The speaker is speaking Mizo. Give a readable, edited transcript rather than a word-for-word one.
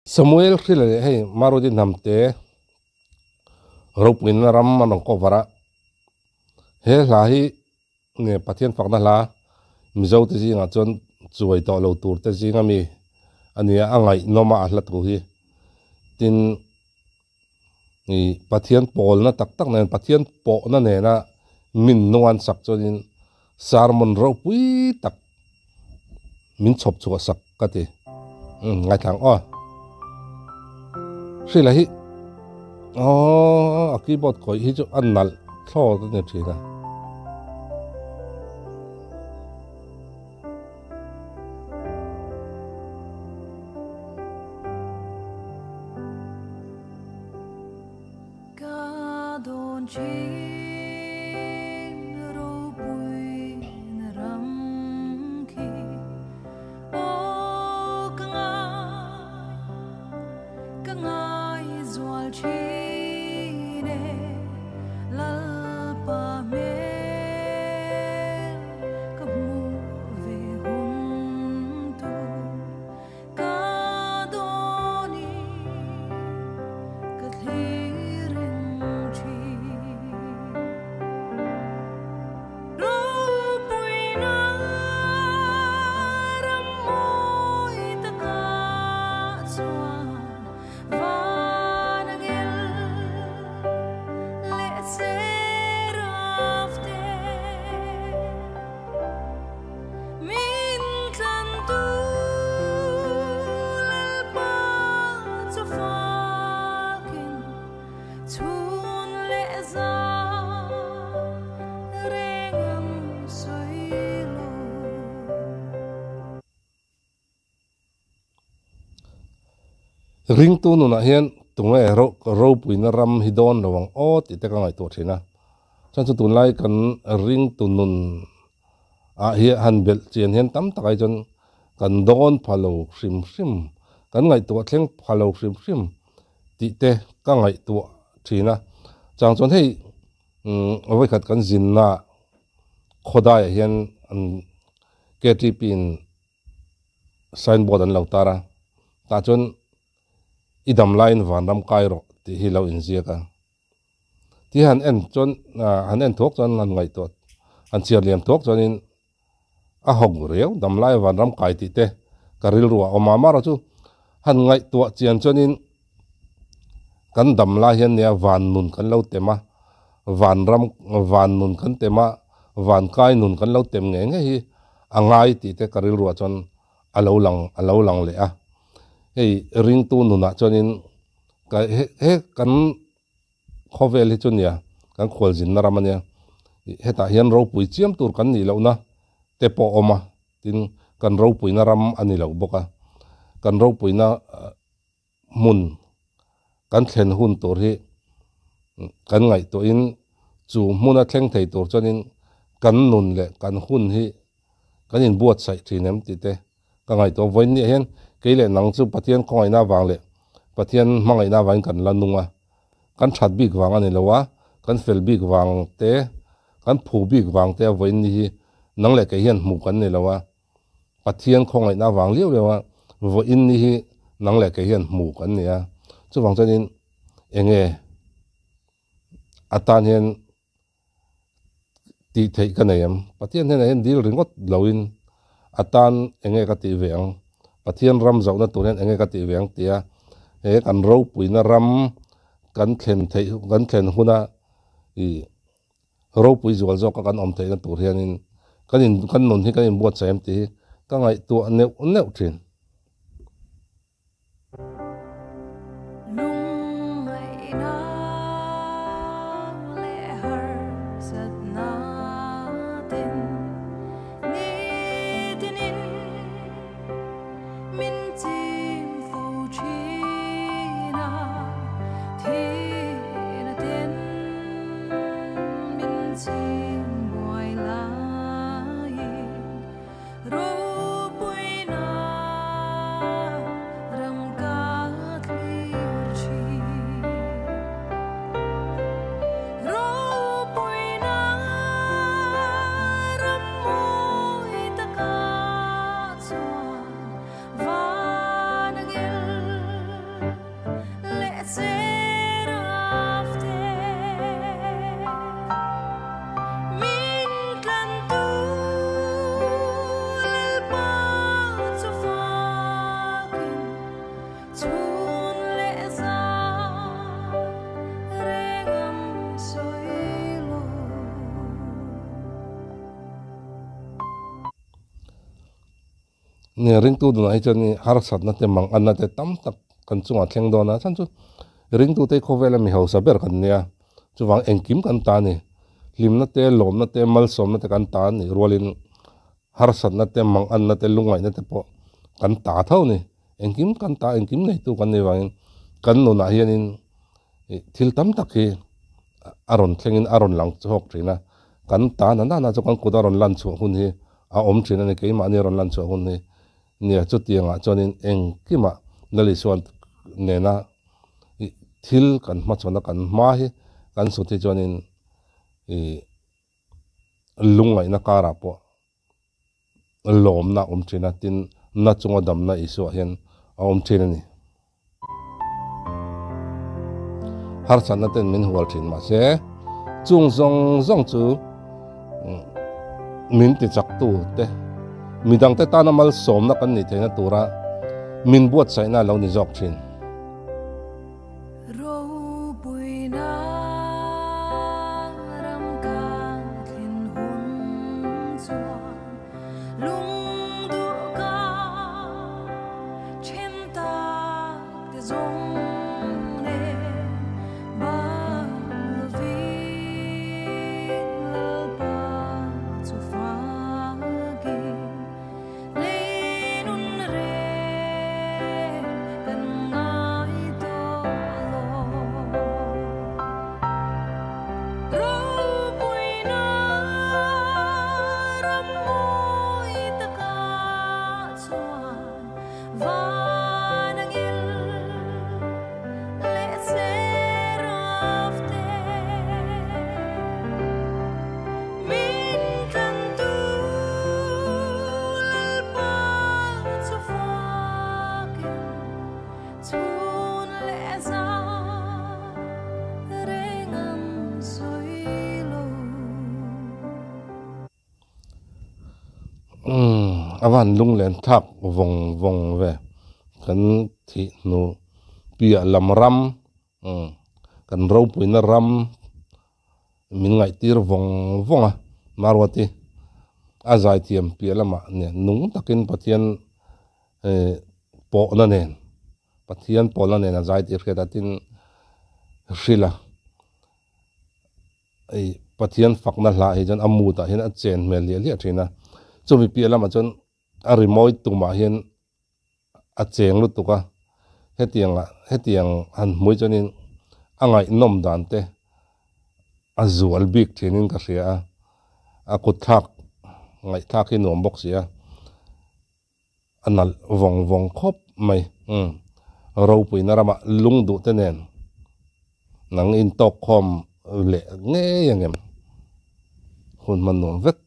Samuel Hrila leh hei Marodi Hnamte ropuina ram an rawn cover a, he hla hi nge Pathian fakna hla Mizo te zingah chuan chuai tawh lo tur te zinga mi a ni a, a ngaihnawm a a hla thu hi. Tin, ih Pathian pawlna tak tak nen Pathian pawhna nena min nuan sak chuanin sermon ropui tak min chhawp chhuah sak ka ti. Umm ngaithla ang aw. Hrila hi aww a keyboard khawih hi chu a nalh thlawt a ni thin a. Ka dawn thin ropuina ram khi aw ka ngai ka ngai zual thin e Lalpa hmel ka hmuh ve hun tur Ka dawni ka thlir reng thin. Ropuina ram mawi takah chuan van a ngel leh seraf te. Min tlantu Lalpa chu fakin chhun leh zan reng an sawi lo. Ringtu nunah hian tunge ropuina ram hi dawn lo ang aw tih te ka ngaihtuah thin a. Chuan chu tunlai kan ringtu nun ah hi han belh chian hian tam tak ai chuan kan dawn pha lo hrim hrim, kan ngaihtuah thleng pha lo hrim hrim tih te ka ngaihtuah thin a. Chang chuan hei vawikhat kan zinna khawdaiah hian KTP in signboard an lo tar a, tah chuan i dam laiin vanram kai rawh tih hi lo inziak a. Ti han en chuan han en thuak chuan han ngaihtuah han chhiar liam thuak chuanin a hawk riau dam lai vanram kai tih te ka rilru a awm a, amaherawhchu han ngaihtuah chian chuanin kan dam lai hian nia van nun kan lo tem a, vanram van nun kan tem a, van kai nun kan lo tem ngei ngei hi a ngai tih te ka rilruah chuan a lo lang a lo lang leh a. Hei ringtu nunah chuanin ka he he kan khawvel hi chu nia kan khualzinna ram a nia hetah hian ropui chiam tur kan nih lohna te pawh a awm a tin kan ropuina ram a ni lo bawk a kan ropuina hmun kan thlen hun tur hi kan ngaihtuahin chu hmuna thleng thei tur chuanin kan nun leh kan hun hi kan inbuatsaih thin em tih te ka ngaihtuah vawiin niah hian kei leh nang chu Pathian khawngaihna avang leh Pathian hmangaihna avangin kan la nung a, kan that bik vang a ni lo a, kan fel bik vang te, kan phu bik vang te a vawiin ni hi nang leh kei hian hmuh kan ni lo a, Pathian khawngaihna avang liau liau a vawiin ni hi nang leh kei hian hmuh kan ni a, chuvang chuanin eng nge atan hian tih theih ka nei em? Pathian hnenah hian dil ringawt loin a tan eng nge ka tih ve ang? Pathian ram zohna tur hian eng nge ka tih ve ang tia he kan ropuina ram kan thlen theih kan thlen huna ih ropui zual zawka kan awm theihna tur hianin kan in kan nun hi kan inbuatsaih em tih hi ka ngaihtuah neuh neuh thin. Nia ringtu dunah hi chuan harsatna te manganna te tam tak kan chungah thleng dawn a, chhan chu ringtute hi khawvela mi hausa ber kan nia, chuvang engkim kan ta a ni. Hlimna te, lawmna te, malsawmna te kan ta a nih rualin harsatna te, manganna te, lungngaihna te pawh kan ta tho a ni. Engkim kan ta, engkim neitu kan nih vangin kan nunah hianin thil tam tak hi a rawn thlengin a rawn lang chhuak thin a, kan ta na nana chu kan kut a rawn lan chhuah hun hi a awm thin a ni, keimahni a rawn lan chhuah hun hi nia chutiangah chuanin engkimah Lal Isua nena thil kan hmachhawn a kan hma hi kan sut hi chuanin ih lungngaihna karah pawh lawmna a awm thin a, tin na chunga damna Isua hian a awm thin a ni. Harsatna ten min hual thin mahse chung zawng zawng chu min ti chak tu te midang te tana malsawmna kan nih theihna tura min buatsaihna a lo ni zawk thin. Ropuina ram kan thlin hun chuan lungduh ka then tak te zawng nen bang lovin Lalpa chu fakin Lei nun reng kan ngai tawh lo. Ropuina ram mawi takah chuan van a ngil leh seraf te. Min tlantu Lalpa chu fakin chhun leh zan reng an sawi lo. Umm a van lunglen thlak vawng vawng ve kan thih hnu piah lam ram umm kan ropuina ram Min ngaihtir vawng vawng a, Maruati a zaithiam piah lamah nia nung takin Pathian pawhna nen, Pathian pawlna nen a zaitir hriat a, tin hrilh a, Pathian fakna hla hi chuan a mood ah hian a chen hmel hliah hliah thin a, chumi piah lamah chuan a rimawi tumah hian a cheng lutuk a, hetiang ah hetiang han hmui chuanin a ngaihnawm dan te a zual bik thinin ka hria a, a kut thlak ngaihthlak hi nuam bawk si a, a nalh vawng vawng khawp mai umm ropuina ramah lung duh te nen nang intawk khawm leh ngei ang em hun hman nuam vek.